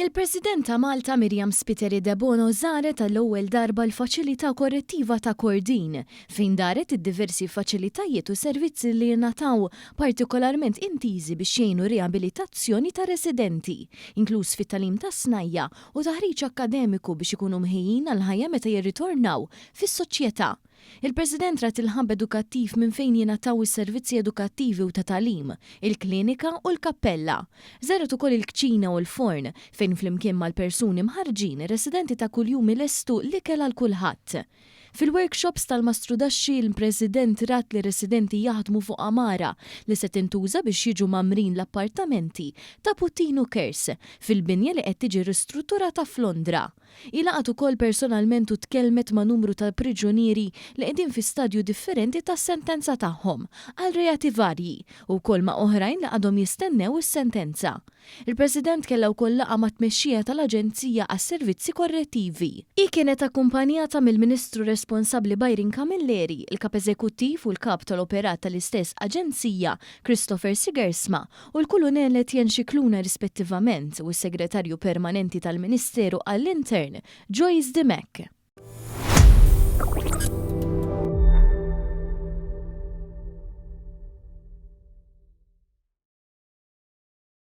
Il-President ta' Malta Myriam Spiteri Debono żaret għall-ewwel darba l-Faċilità Korrettiva ta' Kordin, fejn daret id-diversi faċilitajiet u servizzi li jingħataw partikolarment intiżi biex jgħinu riabilitazzjoni ta' residenti, inkluż fit-tagħlim tas-snajja' u taħriġ akkademiku biex ikunu mħejjin għall-ħajja meta jirritornaw fis-soċjetà. Il-President rat il-hub edukattiv minn fejn jingħataw is-servizzi edukattivi u ta' tagħlim, il-klinika u l-kappella. Żaret ukoll il-kċina u l-forn, fejn flimkien mal-persuni mħarrġin, ir-residenti ta' kuljum ilestu l-ikel għal kulħadd. Fil-workshops tal-mastrudaxxi, il-President rat lir-residenti jaħdmu fuq għamara li se tintuża biex jiġu mgħammrin l-appartamenti ta' Puttinu Cares fil-binja li qed tiġi ristrutturata f'Londra. Hi laqgħet ukoll personalment u tkellmet ma' numru ta' priġunieri li qegħdin fi stadju differenti tas-sentenza tagħhom, għal reati varji, u wkoll ma' oħrajn li għadhom jistennew is-sentenza. Il-President kellha wkoll laqgħa mat-tmexxija tal-Aġenzija għas-Servizzi Korrettivi. Hi kienet akkumpanjata mill-Ministru responsabbli Byron Camilleri, il-Kap Eżekuttiv u l-Kap tal-Operat tal-istess Aġenzija, Christopher Sigersma, u l-Kulunell Etienne Scicluna rispettivament u s-Segretarju Permanenti tal-Ministeru għall-Intern, Joyce Dimech.